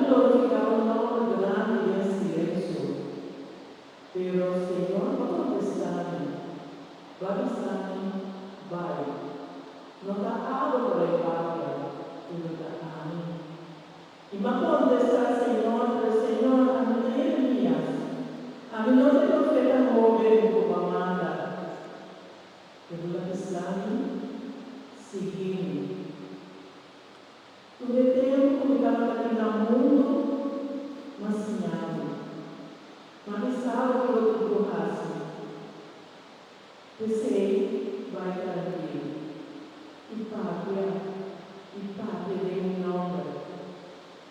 mi glorifiká bo nòmber grandi den silensio. Pero Señor a kontestá mi, Bo a bisa mi, Bai. No ta abo ta bai papia, pero ta ami. I m'a kontestá Señor, Pero Señor, ami ta Jeremías. Ami no ta e profeta hóben ku bo a manda. Pero el a bisa mi, Sigui mi. Tur e tempu ku mi tabata aki na mundu, m'a siña bo. M'a bisa bo ki bo tin ku hasi. P'esei, bai trankil i papia, i papia den mi nòmber.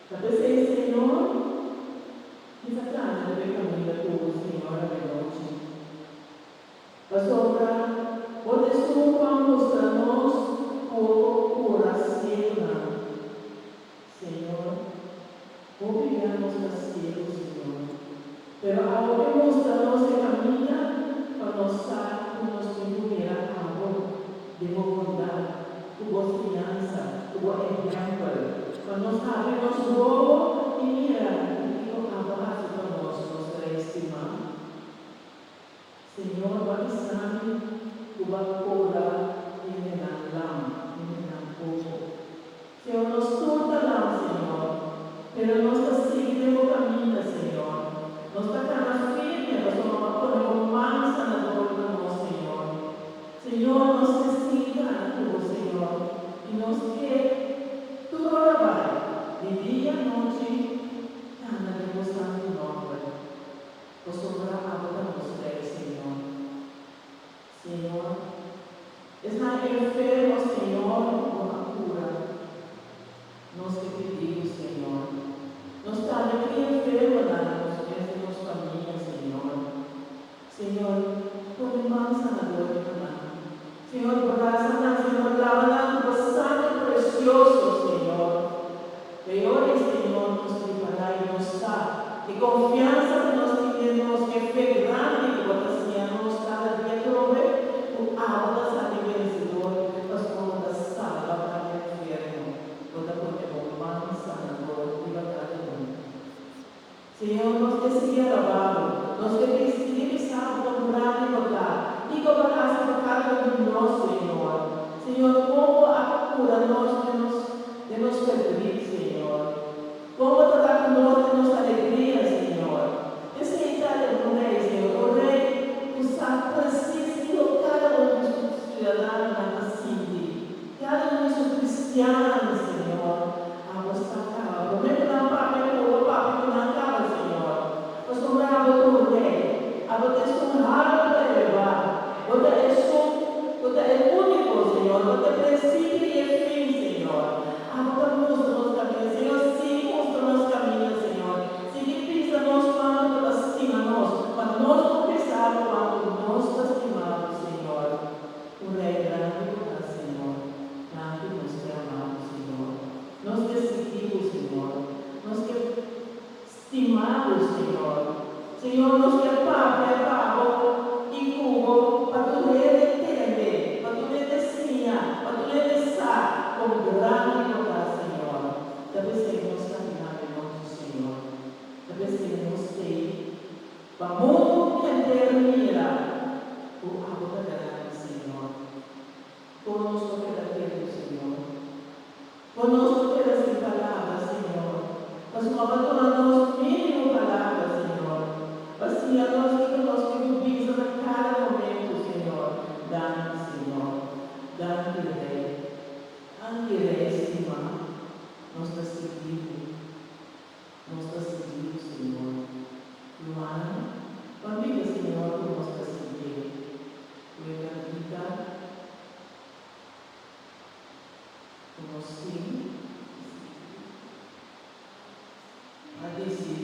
Ta p'esei, Señor, mi ta kana riba e kaminda ku bo, Señor, avenochi. Pasobra bo ta esun ku a mustra nos ku bo por kura siegunan. Señor, hopi bia nos ta siegu, Señor, pero abo ke mustra nos e kaminda pa nos sa ku nos tin ku mira abo den bo bondat, ku bo siñansa, ku bo ehèmpel, pa nos habri nos wowo i mira kiko abo hasi pa nos, nos Rei stimá. Señor bo a bisa mi ku bo a kobra hendenan lam, hendenan poko. Señor, nos tur ta lam, Señor, pero nos ta sigui den bo kaminda, Señor. Nos ta kana firme pasobra bo a pone bo man sanador riba nos, Señor. Señor, nos ke sigui kana ku bo, Señor, i nos ke tur ora bai, di dia anochi, kana den bo santu nòmber. Pasobra abo ta nos Rei, Señor. Señor, esnan enfermo, Señor, bo a cura. Nos te pidi bo, Señor. Nos tambe tin enfermonan na nos mes den nos famia, Señor. Señor, pone man sanador riba nan. Señor, brasa nan, Señor, laba nan cu bo sangre precioso, Señor. Peor e Señor nos prepará i nos sa e konfiansa ku nos tin den nos, e fe grandi ku bo ta siña nos kada dia atrobe, ku abo ta sali vensedor pasobra bo ta salba kada enfermo, bo ta pone bo man sanador riba kada un. Señor, nos ke sigui alabá bo, nos ke sigui bisa bo kon grandi bo ta, kiko bo a hasi pa kada un di nos, Señor. Señor, kon bo a kura nos den nos den nos ferdrit, Señor. Kon bo ta ta ku nos den nos alegria, Señor. Esei ta un rei, Señor, un rei ku sa presis kiko kada un di su siudadanonan ta sinti. Kada un di su kristiannan, Señor, abo sa kaba. Promé ku nan papia ku bo, papia ku nan kaba, Señor. Pasobra abo ta un rei. Abo ta esun haltu elevá. Bo ta esun ku ta e úniko, Señor. Bo ta e prinsipio i e fin, Señor. Abo ta mustra nos kaminda, Señor. Sigui mustra nos kaminda, Señor. Sigui pisa nos kuantu bo ta stima nos, pa nos por bisa abo kuantu nos ta stima bo, Señor. Un Rei grandi bo ta, Señor. Danki nos ke ama bo, Señor. Nos ke sigui bo, Señor. Nos ke stima bo, Señor. Señor, nos ke papia pa bo i ku bo pa tur hende tende, pa tur hende siña, pa tur hende sa kon grandi bo ta, Señor. Ta p'esei nos ta bina menochi, Señor. Ta p'esei nos t'ei. Pa mundu henter mira ku abo ta grandi, Señor. Kon nos lo keda ketu, Señor? Kon nos lo keda sin palabra, Señor? Pasobra bo a duna nos mínimo palabra, Señor, pa siña nos kiko nos tin ku bisa na kada momentu, Señor. Danki, Señor. Danki, Rei. Danki, Rei stimá. Nos ta sigui bo. Nos ta sigui ku Señor. Rumannan, pa mira Señor ku nos ta siguié. Ku e kantika ku nos tin, a disidí.